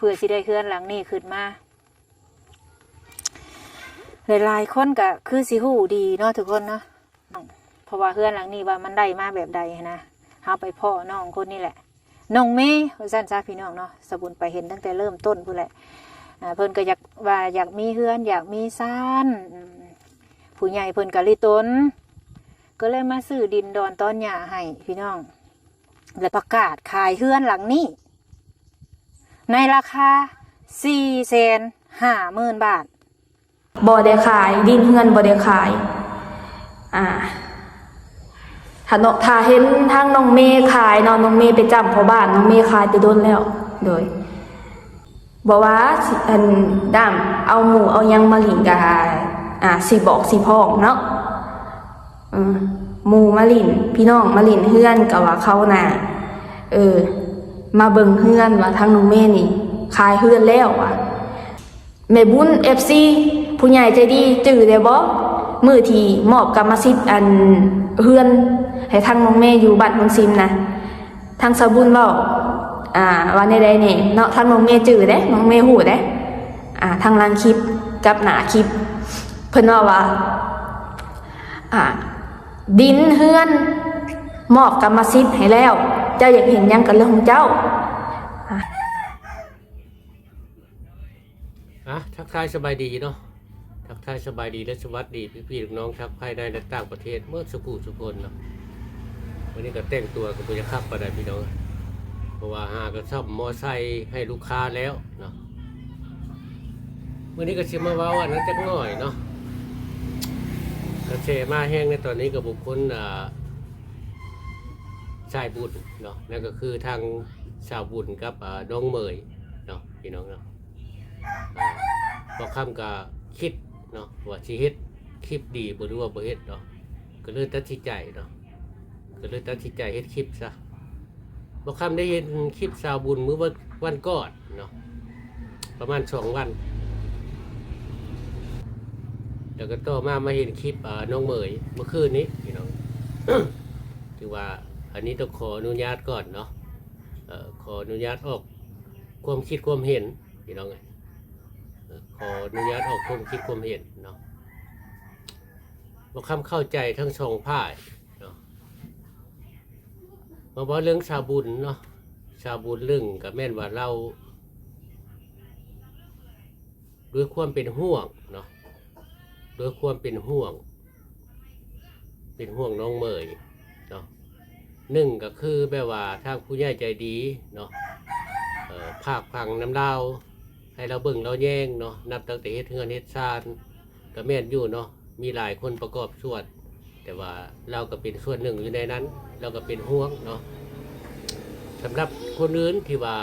ພື່ອຊິໄດ້ເຮືອນຫຼັງນີ້ຂຶ້ນມາ. ຫຼາຍໆຄົນກໍຄືຊິຮູ້ດີເນາະທຸກຄົນເນາະ ເພາະວ່າເຮືອນຫຼັງນີ້ວ່າມັນໄດ້ມາແບບໃດຫັ້ນນະ. ເຮົາໄປພໍ້ນ້ອງຄົນນີ້ແຫຼະ ນ້ອງເມ ວ່າຊັ້ນຊະພີ່ນ້ອງເນາະ. ສາວບຸນໄປເຫັນຕັ້ງແຕ່ເລີ່ມຕົ້ນພຸ້ນແຫຼະ. ອາ ເພິ່ນກໍຢາກວ່າຢາກມີເຮືອນ ຢາກມີຊານ ອືມ ຜູ້ໃຫຍ່ເພິ່ນກໍລິຕົນ ກໍເລີຍມາຊື້ດິນດອນຕອນຫຍ້າໃຫ້ພີ່ນ້ອງ ແລະປະກາດຂາຍເຮືອນຫຼັງນີ້ ໃນລາຄາສີ່ແສນຫ້າໝື່ນບາດ. ບໍ່ໄດ້ຂາຍ ດິນເຮືອນບໍ່ໄດ້ຂາຍ. ອາ ຖ້າເນາະ ຖ້າເຫັນທາງນ້ອງເມຂາຍເນາະ ນ້ອງເມໄປຈ້ຳພໍ່ບ້ານ ນ້ອງເມຂາຍແຕ່ດົນແລ້ວ. ໂດຍ ບໍ່ວ່າຊິ ອັນ ດາມເອົາໝູ່ເອົາຫຍັງມາຫຼິ້ນກະ ອາ ຊິບອກຊິພ້ອງເນາະ. ເອີ ໝູ່ມາຫຼິ້ນ ພີ່ນ້ອງມາຫຼິ້ນເຮືອນ ກໍວ່າເຂົານະ ເອີ ມາເບິ່ງເຮືອນວ່າທາງນ້ອງເມນີ້ຂາຍເຮືອນແລ້ວວ່າ. ແມ່ບຸນ ເອັຟຊີ ຜູ້ໃຫຍ່ໃຈດີຈື່ໄດ້ບໍ່? ມື້ທີ່ມອບກຳມະສິດ ອັນ ເຮືອນໃຫ້ທາງນ້ອງເມຢູ່ບ້ານໂພນຊິມນະ ທາງສາວບຸນເວົ້າ ອ່າ ວ່າແນວໃດແດ່ເນາະ? ທາງນ້ອງເມຈື່ເດ້ ນ້ອງເມຮູ້ເດ້. ອ່າ ທັງຫຼັງຄລິບກັບໜ້າຄລິບ ເພິ່ນເວົ້າວ່າ ອ່າ ດິນເຮືອນມອບກຳມະສິດໃຫ້ແລ້ວ ເຈົ້າຢາກເຫັນຫຍັງກໍເລື່ອງຂອງເຈົ້າ. ອ່າ ທັກທາຍສະບາຍດີເນາະ ທັກທາຍສະບາຍດີ ແລະ ສະຫວັດດີພີ່ໆນ້ອງໆ ທັງພາຍໃນ ແລະ ຕ່າງປະເທດ ໝົດສູ່ຜູ້ສູ່ຄົນເນາະ. ມື້ນີ້ກໍແຕ່ງຕົວກໍບໍ່ຢາກຄັກປານໃດພີ່ນ້ອງ ເພາະວ່າຫາກໍສ້ອມມໍໄຊໃຫ້ລູກຄ້າແລ້ວເນາະ. ມື້ນີ້ກໍຊິມາເວົ້າອັນນັ້ນຈັກໜ້ອຍເນາະ ກະແສມາແຮງໃນຕອນນີ້ກໍບຸກຄົນ ອ່າ ສາຍບຸນເນາະ ນັ້ນກໍຄືທາງສາວບຸນກັບ ອ່າ ນ້ອງເໝີຍເນາະ ພີ່ນ້ອງເນາະ. ອ່າ ບ່າວຄຳກໍຄິດເນາະ ວ່າຊິເຮັດຄລິບດີບໍ່ ຫຼືວ່າບໍ່ເຮັດເນາະ ກໍເລີຍຕັດສິນໃຈເນາະ ກໍເລີຍຕັດສິນໃຈເຮັດຄລິບຊະ. ບ່າວຄຳໄດ້ເຫັນຄລິບສາວບຸນມື້ວັນ ວັນກ່ອນເນາະ ປະມານສອງວັນ ແລ້ວກໍຕໍ່ມາ ມາເຫັນຄລິບ ອ່າ ນ້ອງເໝີຍເມື່ອຄືນນີ້ພີ່ນ້ອງ. ຖືວ່າອັນນີ້ຕ້ອງຂໍອະນຸຍາດກ່ອນເນາະ ເອີ ຂໍອະນຸຍາດອອກຄວາມຄິດຄວາມເຫັນພີ່ນ້ອງເອີຍ ຂໍອະນຸຍາດອອກຄວາມຄິດຄວາມເຫັນເນາະ. ບ່າວຄຳເຂົ້າໃຈທັງສອງຝ່າຍເນາະ ມາເວົ້າເລື່ອງສາວບຸນເນາະ ສາວບຸນໜຶ່ງກໍແມ່ນວ່າລາວ ດ້ວຍຄວາມເປັນຫ່ວງເນາະ ດ້ວຍຄວາມເປັນຫ່ວງ ເປັນຫ່ວງນ້ອງເໝີຍເນາະ. ໜຶ່ງກໍຄືແບບວ່າທາງຜູ້ໃຫຍ່ໃຈດີເນາະ ເອີ ຝາກຝັງນຳລາວ ໃຫ້ລາວເບິ່ງລາວແຍງເນາະ ນັບຕັ້ງແຕ່ເຮັດເຮືອນເຮັດຊານ ກໍແມ່ນຢູ່ເນາະ ມີຫຼາຍຄົນປະກອບສ່ວນ ແຕ່ວ່າລາວກໍເປັນສ່ວນໜຶ່ງຢູ່ໃນນັ້ນ ລາວກໍເປັນຫ່ວງເນາະ. ສຳລັບຄົນອື່ນທີ່ວ່າ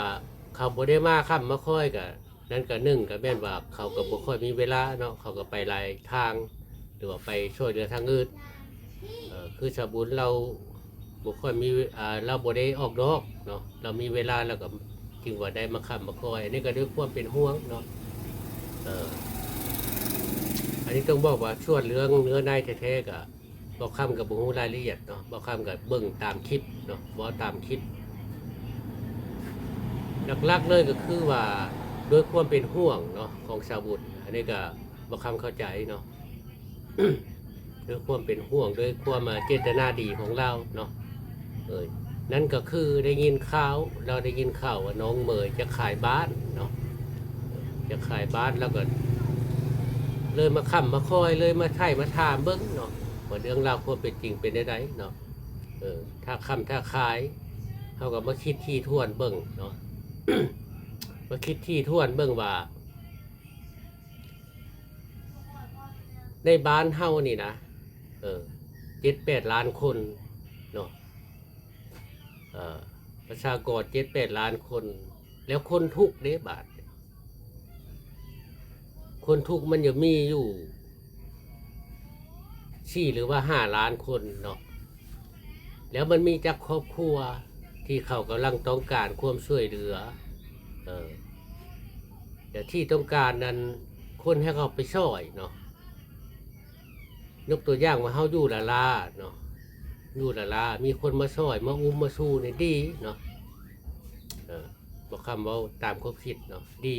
ເຂົາບໍ່ໄດ້ມາຄ້ຳມາຄອຍ ກໍ ນັ້ນກໍໜຶ່ງກໍແມ່ນວ່າເຂົາກໍບໍ່ຄ່ອຍມີເວລາເນາະ ເຂົາກໍໄປຫຼາຍທາງ ຫຼືວ່າໄປຊ່ວຍເຫຼືອທາງອື່ນ ເອີ ຄືສາວບຸນລາວບໍ່ຄ່ອຍມີ ອ່າ ລາວບໍ່ໄດ້ອອກນອກເນາະ ລາວມີເວລາລາວກໍຈຶ່ງວ່າໄດ້ມາຄ້ຳມາຄອຍ ອັນນີ້ກໍດ້ວຍຄວາມເປັນຫ່ວງເນາະ. ເອີ ອັນນີ້ຕ້ອງບອກວ່າສ່ວນເລື່ອງເນື້ອໃນແທ້ໆ ກໍ ບ່າວຄຳກໍບໍ່ຮູ້ລາຍລະອຽດເນາະ ບ່າວຄຳກໍເບິ່ງຕາມຄລິບເນາະ ເວົ້າຕາມຄລິບ. ຫຼັກໆເລີຍກໍຄືວ່າດ້ວຍຄວາມເປັນຫ່ວງເນາະຂອງສາວບຸນ ອັນນີ້ກໍບ່າວຄຳເຂົ້າໃຈເນາະ ດ້ວຍຄວາມເປັນຫ່ວງ ດ້ວຍຄວາມ ເອີ ເຈດຕະນາດີຂອງລາວເນາະ. ເອີ ນັ້ນກໍຄືໄດ້ຍິນຂ່າວ ລາວໄດ້ຍິນຂ່າວວ່ານ້ອງເໝີຍຈະຂາຍບ້ານເນາະ ຈະຂາຍບ້ານ ລາວກໍເລີຍມາຄ້ຳມາຄອຍ ເລີຍມາໄຖ່ມາຖາມເບິ່ງເນາະ ວ່າເລື່ອງລາວຄວາມເປັນຈິງເປັນແນວໃດເນາະ. ເອີ ຖ້າຄ້ຳຖ້າຂາຍ ເຮົາກໍມາຄິດຖີ່ຖ້ວນເບິ່ງເນາະ ມາຄິດຖີ່ຖ້ວນເບິ່ງວ່າ ໃນບ້ານເຮົານີ້ນະ ເອີ ເຈັດແປດລ້ານຄົນເນາະ ເອີ ປະຊາກອນເຈັດແປດລ້ານຄົນ ແລ້ວຄົນທຸກເດບາດ ຄົນທຸກມັນຈະມີຢູ່ສີ່ ຫຼືວ່າຫ້າລ້ານຄົນເນາະ. ແລ້ວມັນມີຈັກຄອບຄົວທີ່ເຂົາກຳລັງຕ້ອງການຄວາມຊ່ວຍເຫຼືອ ເອີ ແຕ່ທີ່ຕ້ອງການນັ້ນ ຄົນໃຫ້ເຂົາໄປຊ່ອຍເນາະ. ຍົກຕົວຢ່າງວ່າເຮົາຢູ່ລາລາເນາະ ຢູ່ລາລາ ມີຄົນມາຊ່ອຍ ມາອຸ້ມມາຊູ່ນີ້ດີເນາະ ເອີ ບໍ່ຄຳເວົ້າຕາມຄວາມຄິດເນາະ ດີ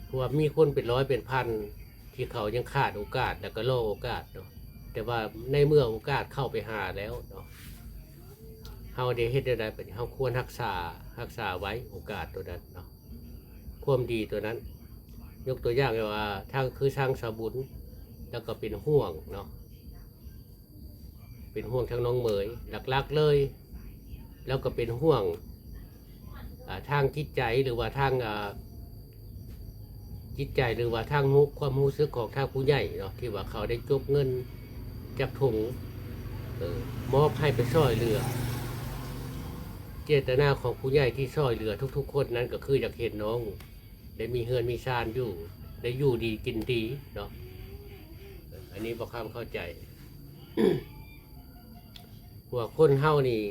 ເພາະວ່າມີຄົນເປັນຮ້ອຍເປັນພັນທີ່ເຂົາຍັງຂາດໂອກາດ ແລ້ວກໍລໍໂອກາດເນາະ ແຕ່ວ່າໃນເມື່ອໂອກາດເຂົ້າໄປຫາແລ້ວເນາະ ເຮົາໄດ້ເຮັດແນວໃດບາດນີ້? ເຮົາຄວນຮັກສາ ຮັກສາໄວ້ໂອກາດໂຕນັ້ນເນາະ ຄວາມດີໂຕນັ້ນ. ຍົກຕົວຢ່າງວ່າ ທາງ ຄືທາງສາວບຸນ ແລ້ວກໍເປັນຫ່ວງເນາະ ເປັນຫ່ວງທາງນ້ອງເໝີຍ ຫຼັກໆເລີຍ ແລ້ວກໍເປັນຫ່ວງ ອ່າ ທາງຈິດໃຈ ຫຼືວ່າທາງ ອ່າ ຈິດໃຈ ຫຼືວ່າທາງຮູ້ ຄວາມຮູ້ສຶກຂອງທາງຜູ້ໃຫຍ່ເນາະ ທີ່ວ່າເຂົາໄດ້ຈົກເງິນຈາກຖົງ ເອີ ມອບໃຫ້ໄປຊ່ອຍເຫຼືອ. ເຈດຕະນາຂອງຜູ້ໃຫຍ່ທີ່ຊ່ອຍເຫຼືອທຸກໆຄົນນັ້ນ ກໍຄືຢາກເຫັນນ້ອງໄດ້ມີເຮືອນມີຊານຢູ່ ໄດ້ຢູ່ດີກິນດີເນາະ ເອີ ອັນນີ້ບໍ່ຄຳເຂົ້າໃຈ. ວ່າຄົນເຮົານີ້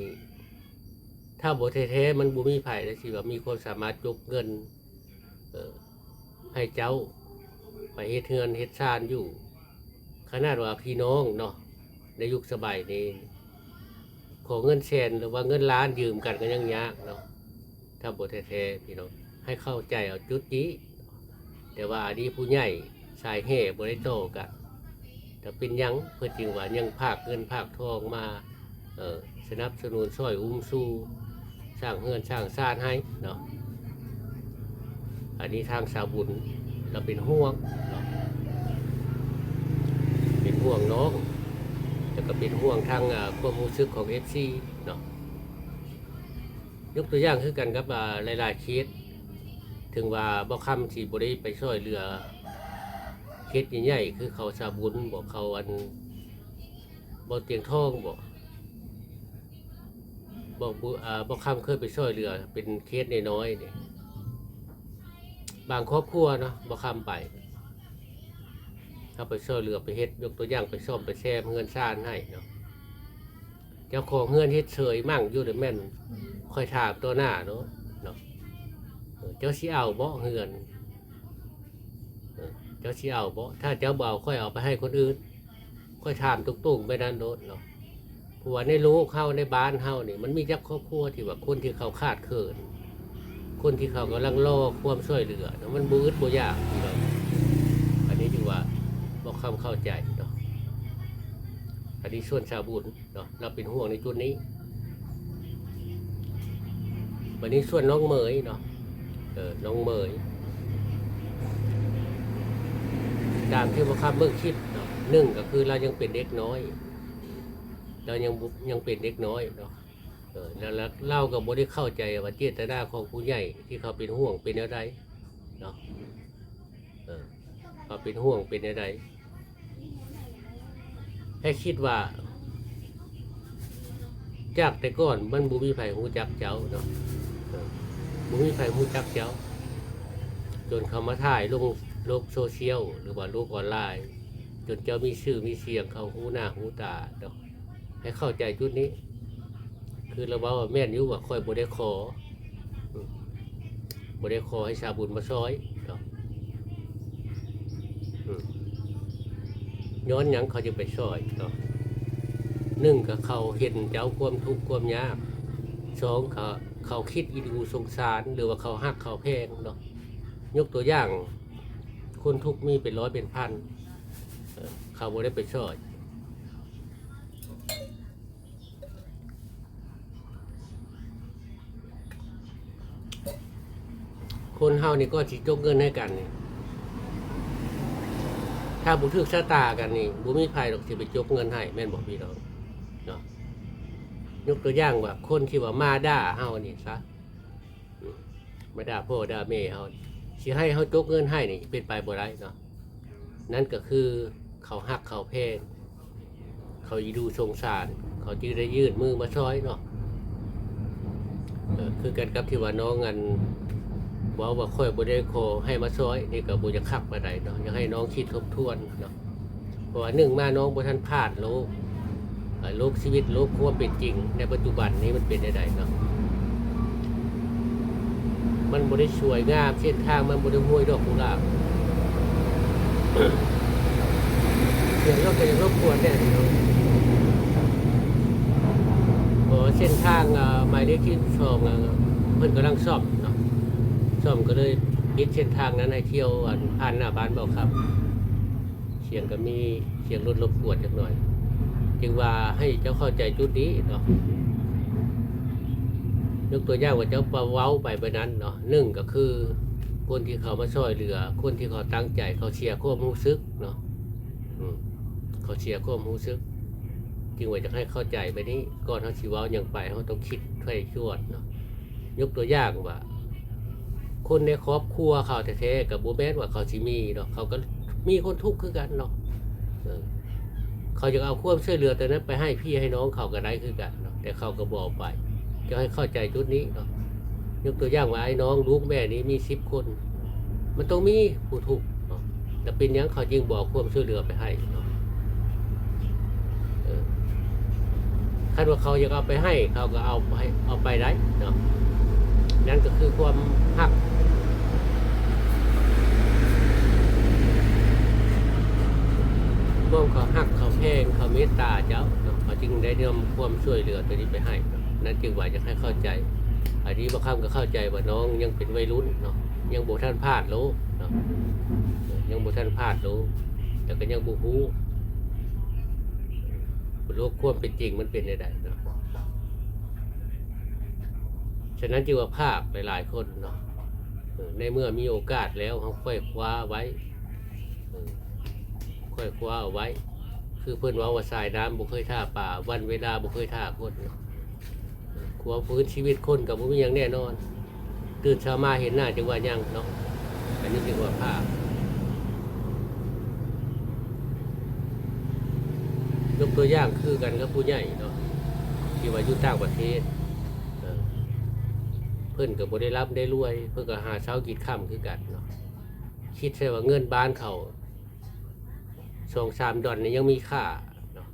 ຖ້າບໍ່ແທ້ໆ ມັນບໍ່ມີໃຜລະຊິວ່າມີຄວາມສາມາດຈົກເງິນ ເອີ ໃຫ້ເຈົ້າໄປເຮັດເຮືອນເຮັດຊານຢູ່. ຂະໜາດວ່າພີ່ນ້ອງເນາະ ໃນຍຸກສະໄໝນີ້ ຂໍເງິນແສນ ຫຼືວ່າເງິນລ້ານຢືມກັນກໍຍັງຍາກເນາະ. ຖ້າບໍ່ແທ້ໆ ພີ່ນ້ອງ ໃຫ້ເຂົ້າໃຈເອົາຈຸດນີ້. ແຕ່ວ່າອະດີດຜູ້ໃຫຍ່ສາຍແຫ່ບໍ່ໄດ້ຕໍ່ກັນ ແຕ່ເປັນຫຍັງເພິ່ນຈຶ່ງວ່າຍັງພາກເງິນພາກທອງມາ ເອີ ສະໜັບສະໜູນຊ່ອຍອຸ້ມຊູ ສ້າງເຮືອນສ້າງຊານໃຫ້ເນາະ. ອັນນີ້ທາງສາວບຸນລາວເປັນຫ່ວງເນາະ ເປັນຫ່ວງນ້ອງ ແລ້ວກໍເປັນຫ່ວງທາງ ອ່າ ຄວາມຮູ້ສຶກຂອງເອັຟຊີເນາະ. ຍົກຕົວຢ່າງຄືກັນກັບ ອ່າ ຫຼາຍໆເຄສ ເຖິງວ່າບໍ່ຄຳຊິບໍ່ໄດ້ໄປຊ່ອຍເຫຼືອເຄສໃຫຍ່ໆ ຄືເຂົາສາວບຸນບໍ ເຂົາອັນ ບໍ່ຕຽງທອງບໍ ບໍ່ ບໍ່ ອ່າ ບໍ່ຄຳເຄີຍໄປຊ່ອຍເຫຼືອເປັນເຄສນ້ອຍໆນີ້ ບາງຄອບຄົວເນາະ ບໍ່ຄຳໄປ ເຮົາໄປຊ່ອຍເຫຼືອໄປເຮັດ ຍົກຕົວຢ່າງໄປສ້ອມໄປແຊມເຮືອນຊານໃຫ້ເນາະ. ເຈົ້າຂອງເຮືອນເຮັດເສີຍໝັ້ງຢູ່ ແມ່ນຂ້ອຍຖາມຕໍ່ໜ້າໂລດເນາະ ເອີ ເຈົ້າຊິເອົາບໍເຮືອນ? ເອີ ເຈົ້າຊິເອົາບໍ? ຖ້າເຈົ້າບໍ່ເອົາ ຂ້ອຍເອົາໄປໃຫ້ຄົນອື່ນ. ຂ້ອຍຖາມຕົງໆໄປນັ້ນໂລດເນາະ ເພາະວ່າໃນໂລກເຮົາ ໃນບ້ານເຮົານີ້ ມັນມີຈັກຄອບຄົວທີ່ວ່າຄົນທີ່ເຂົາຂາດເຂີນ ຄົນທີ່ເຂົາກຳລັງລໍຄວາມຊ່ວຍເຫຼືອເນາະ ມັນບໍ່ອຶດບໍ່ຢາກພີ່ນ້ອງ. ອັນນີ້ຖືວ່າບໍ່ຄຳເຂົ້າໃຈເນາະ. ອັນນີ້ສ່ວນສາວບຸນເນາະ ລາວເປັນຫ່ວງໃນຈຸດນີ້. ບັດນີ້ສ່ວນນ້ອງເໝີຍເນາະ ເອີ ນ້ອງເໝີຍ ຕາມທີ່ບໍ່ຄຳເບິ່ງຄລິບເນາະ ໜຶ່ງກໍຄືລາວຍັງເປັນເດັກນ້ອຍ ລາວຍັງ ຍັງເປັນເດັກນ້ອຍເນາະ ເອີ ແລ້ວ ແລ້ວລາວກໍບໍ່ໄດ້ເຂົ້າໃຈວ່າເຈດຕະນາຂອງຜູ້ໃຫຍ່ທີ່ເຂົາເປັນຫ່ວງເປັນແນວໃດເນາະ ເອີ ເຂົາເປັນຫ່ວງເປັນແນວໃດ. ໃຫ້ຄິດວ່າ ຈາກແຕ່ກ່ອນມັນບໍ່ມີໃຜຮູ້ຈັກເຈົ້າເນາະ ເອີ ບໍ່ມີໃຜຮູ້ຈັກເຈົ້າ ຈົນເຂົາມາຖ່າຍລົງໂລກໂຊຊຽວ ຫຼືວ່າໂລກອອນລາຍ ຈົນເຈົ້າມີຊື່ມີສຽງ ເຂົາຮູ້ໜ້າຮູ້ຕາເນາະ. ໃຫ້ເຂົ້າໃຈຈຸດນີ້ ຄືລາວເວົ້າວ່າແມ່ນຢູ່ວ່າຂ້ອຍບໍ່ໄດ້ຂໍ ອືມ ບໍ່ໄດ້ຂໍໃຫ້ສາວບຸນມາຊ່ອຍເນາະ ອືມ ຍ້ອນຫຍັງເຂົາຈຶ່ງໄປຊ່ອຍເນາະ? ໜຶ່ງກໍເຂົາເຫັນເຈົ້າຄວາມທຸກຄວາມຍາກ, ສອງກໍເຂົາຄິດອີດູສົງສານ ຫຼືວ່າເຂົາຮັກເຂົາແພງເນາະ. ຍົກຕົວຢ່າງ ຄົນທຸກມີເປັນຮ້ອຍເປັນພັນ ເຂົາບໍ່ໄດ້ໄປຊ່ອຍ. ຄົນເຮົານີ້ກໍຊິຈົກເງິນໃຫ້ກັນນີ້ ຖ້າບໍ່ຖືກຊະຕາກັນນີ້ ບໍ່ມີໃຜດອກຊິໄປຈົກເງິນໃຫ້ ແມ່ນບໍ່ພີ່ນ້ອງເນາະ? ຍົກຕົວຢ່າງວ່າຄົນທີ່ວ່າມາດ່າເຮົານີ້ຊະ ມາດ່າພໍ່ດ່າແມ່ເຮົາ ຊິໃຫ້ເຮົາຈົກເງິນໃຫ້ນີ້ເປັນໄປບໍ່ໄດ້ເນາະ. ນັ້ນກໍຄືເຂົາຮັກເຂົາແພງ ເຂົາອີດູສົງສານ ເຂົາຈຶ່ງໄດ້ຍື່ນມືມາຊ່ອຍເນາະ. ເອີ ຄືກັນກັບທີ່ວ່ານ້ອງອັນ ເວົ້າວ່າຂ້ອຍບໍ່ໄດ້ຂໍໃຫ້ມາຊ່ອຍ ນີ້ກໍບໍ່ຢາກຄັກປານໃດເນາະ, ຢາກໃຫ້ນ້ອງຄິດທົບທວນເນາະ. ເພາະວ່າໜຶ່ງມານ້ອງບໍ່ທັນຜ່ານໂລກ ໂລກຊີວິດ ໂລກຄວາມເປັນຈິງໃນປັດຈຸບັນນີ້ມັນເປັນແນວໃດເນາະ? ມັນບໍ່ໄດ້ສວຍງາມ, ເສັ້ນທາງມັນບໍ່ໄດ້ຫ້ວຍດອກກຸຫຼາບ. ສຽງລົດກໍຍັງລົບກວນແດ່ເນາະ. ເພາະວ່າ ເສັ້ນທາງ ເອີ ໝາຍເລກທີສອງ ເອີ ເພິ່ນກຳລັງສ້ອມເນາະ, ສ້ອມກໍເລີຍປິດເສັ້ນທາງນັ້ນໃຫ້ທ່ຽວ ອັນ ຜ່ານໜ້າບ້ານເບົາຄຳ. ສຽງກໍມີສຽງລົດລົບກວນຈັກໜ່ອຍ, ຈຶ່ງວ່າໃຫ້ເຈົ້າເຂົ້າໃຈຈຸດນີ້ເນາະ. ຍົກຕົວຢ່າງວ່າເຈົ້າເວົ້າໄປແບບນັ້ນເນາະ, ໜຶ່ງກໍຄືຄົນທີ່ເຂົາມາຊ່ອຍເຫຼືອ, ຄົນທີ່ເຂົາຕັ້ງໃຈ, ເຂົາເສຍຄວາມຮູ້ສຶກເນາະ, ອືມ ເຂົາເສຍຄວາມຮູ້ສຶກ. ຈຶ່ງວ່າຢາກໃຫ້ເຂົ້າໃຈແບບນີ້, ກ່ອນເຮົາຊິເວົ້າຫຍັງໄປ ເຮົາຕ້ອງຄິດໄຖ່ທວນເນາະ. ຍົກຕົວຢ່າງວ່າ ຄົນໃນຄອບຄົວເຂົາແທ້ໆ ກໍບໍ່ແມ່ນວ່າເຂົາຊິມີດອກ, ເຂົາກໍມີຄົນທຸກຄືກັນເນາະ. ເອີ ເຂົາຢາກເອົາຄວາມຊ່ວຍເຫຼືອຕົວນັ້ນໄປໃຫ້ພີ່ໃຫ້ນ້ອງເຂົາກໍໄດ້ຄືກັນເນາະ, ແຕ່ເຂົາກໍບໍ່ເອົາໄປ. ຈະໃຫ້ເຂົ້າໃຈຈຸດນີ້ເນາະ. ຍົກຕົວຢ່າງວ່າ ອ້າຍນ້ອງລູກແມ່ນີ້ມີສິບຄົນ, ມັນຕ້ອງມີຜູ້ທຸກເນາະ, ແລ້ວເປັນຫຍັງເຂົາຈຶ່ງບໍ່ເອົາຄວາມຊ່ວຍເຫຼືອໄປໃຫ້ເນາະ? ເອີ ຄັນວ່າເຂົາຢາກເອົາໄປໃຫ້ ເຂົາກໍເອົາໄປ ເອົາໄປໄດ້ເນາະ. ນັ້ນກໍຄືຄວາມຮັກ, ຄວາມເຂົາຮັກ ເຂົາແພງ ເຂົາເມດຕາເຈົ້າເນາະ, ເຂົາຈຶ່ງໄດ້ນຳຄວາມຊ່ວຍເຫຼືອຕົວນີ້ໄປໃຫ້ເນາະ. ນັ້ນຈຶ່ງວ່າຢາກໃຫ້ເຂົ້າໃຈ. ອັນນີ້ບ່າວຄຳກໍເຂົ້າໃຈວ່ານ້ອງຍັງເປັນໄວລຸ້ນເນາະ, ຍັງບໍ່ທັນຜ່ານໂລກເນາະ, ຍັງບໍ່ທັນຜ່ານໂລກ, ແລ້ວກໍຍັງບໍ່ຮູ້ໂລກຄວາມເປັນຈິງມັນເປັນແນວໃດເນາະ. ສະນັ້ນຈຶ່ງວ່າຝາກຫຼາຍໆຄົນເນາະ, ເອີ ໃນເມື່ອມີໂອກາດແລ້ວ ເຮົາໄຂວ້ຄວ້າໄວ້, ເອີ ໄຂວ້ຄວ້າເອົາໄວ້. ຄືເພິ່ນເວົ້າວ່າ ສາຍນ້ຳບໍ່ເຄີຍຖ້າປາ, ວັນເວລາບໍ່ເຄີຍຖ້າຄົນເນາະ. ຄວາມຟື້ນຊີວິດຄົນກໍບໍ່ມີຫຍັງແນ່ນອນ, ຕື່ນເຊົ້າມາເຫັນໜ້າຈັ່ງວ່າຍັງເນາະ. ອັນນີ້ຈຶ່ງວ່າພາບ. ຍົກຕົວຢ່າງຄືກັນກັບຜູ້ໃຫຍ່ເນາະ ທີ່ວ່າຢູ່ຕ່າງປະເທດ, ເອີ ເພິ່ນກໍບໍ່ໄດ້ລ່ຳໄດ້ລວຍ, ເພິ່ນກໍຫາເຊົ້າກິນຄ່ຳຄືກັນເນາະ. ຄິດໃສ່ວ່າເງິນບ້ານເຂົາສອງສາມດອນນີ້ຍັງມີຄ່າເນາະ,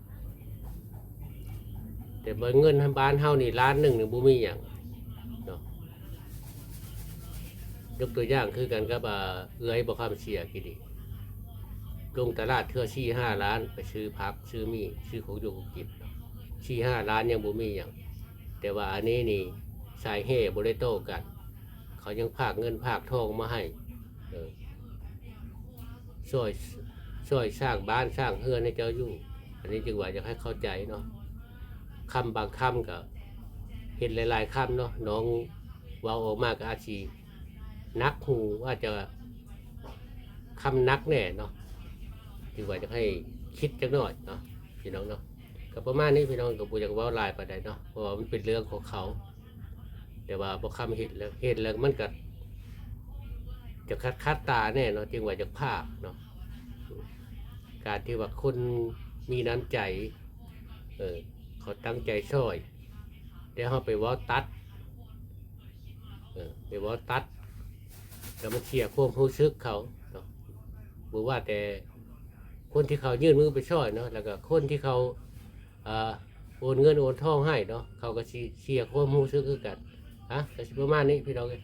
ແຕ່ວ່າເງິນບ້ານເຮົານີ້ລ້ານໜຶ່ງນີ້ບໍ່ມີຫຍັງເນາະ. ຍົກຕົວຢ່າງຄືກັນກັບ ອ່າ ເອື້ອຍບໍ່ຄຳເສຍກີ້ນີ້, ລົງຕະຫຼາດເທື່ອສີ່ຫ້າລ້ານ ໄປຊື້ຜັກ ຊື້ໝີ່ ຊື້ຂອງຢູ່ຂອງກິນເນາະ, ສີ່ຫ້າລ້ານຍັງບໍ່ມີຫຍັງ. ແຕ່ວ່າອັນນີ້ນີ້ສາຍແຮ່ບໍ່ໄດ້ຕໍ່ກັນ, ເຂົາຍັງພາກເງິນພາກທອງມາໃຫ້, ເອີ ຊ່ອຍ ຊ່ອຍສ້າງບ້ານສ້າງເຮືອນໃຫ້ເຈົ້າຢູ່. ອັນນີ້ຈຶ່ງວ່າຢາກໃຫ້ເຂົ້າໃຈເນາະ. ຄຳບາງຄຳກໍເຫັນຫຼາຍໆຄຳເນາະ, ນ້ອງເວົ້າອອກມາກໍອາດຊິໜັກຫູ, ອາດຈະຄຳໜັກແດ່ເນາະ. ຖືວ່າຢາກໃຫ້ຄິດຈັກໜ້ອຍເນາະ ພີ່ນ້ອງເນາະ. ກໍປະມານນີ້ ພີ່ນ້ອງ, ກໍບໍ່ຢາກເວົ້າຫຼາຍປານໃດເນາະ, ເພາະວ່າມັນເປັນເລື່ອງຂອງເຂົາ. ແຕ່ວ່າບໍ່ຄຳເຫັນແລ້ວ ເຫັນແລ້ວມັນກໍຈະຂັດໆຕາແດ່ເນາະ, ຈຶ່ງວ່າຢາກພາກເນາະ. ການທີ່ວ່າຄົນມີນ້ຳໃຈ, ເອີ ເຂົາຕັ້ງໃຈຊ່ອຍ, ແຕ່ເຮົາໄປເວົ້າຕັດ, ເອີ ໄປເວົ້າຕັດ, ແລ້ວມັນເສຍຄວາມຮູ້ສຶກເຂົາເນາະ. ບໍ່ວ່າແຕ່ຄົນທີ່ເຂົາຍື່ນມືໄປຊ່ອຍເນາະ, ແລ້ວກໍຄົນທີ່ເຂົາ ອ່າ ໂອນເງິນໂອນທອງໃຫ້ເນາະ, ເຂົາກໍຊິເສຍຄວາມຮູ້ສຶກຄືກັນ. ຮະ ກໍຊິປະມານນີ້ ພີ່ນ້ອງເອີຍ.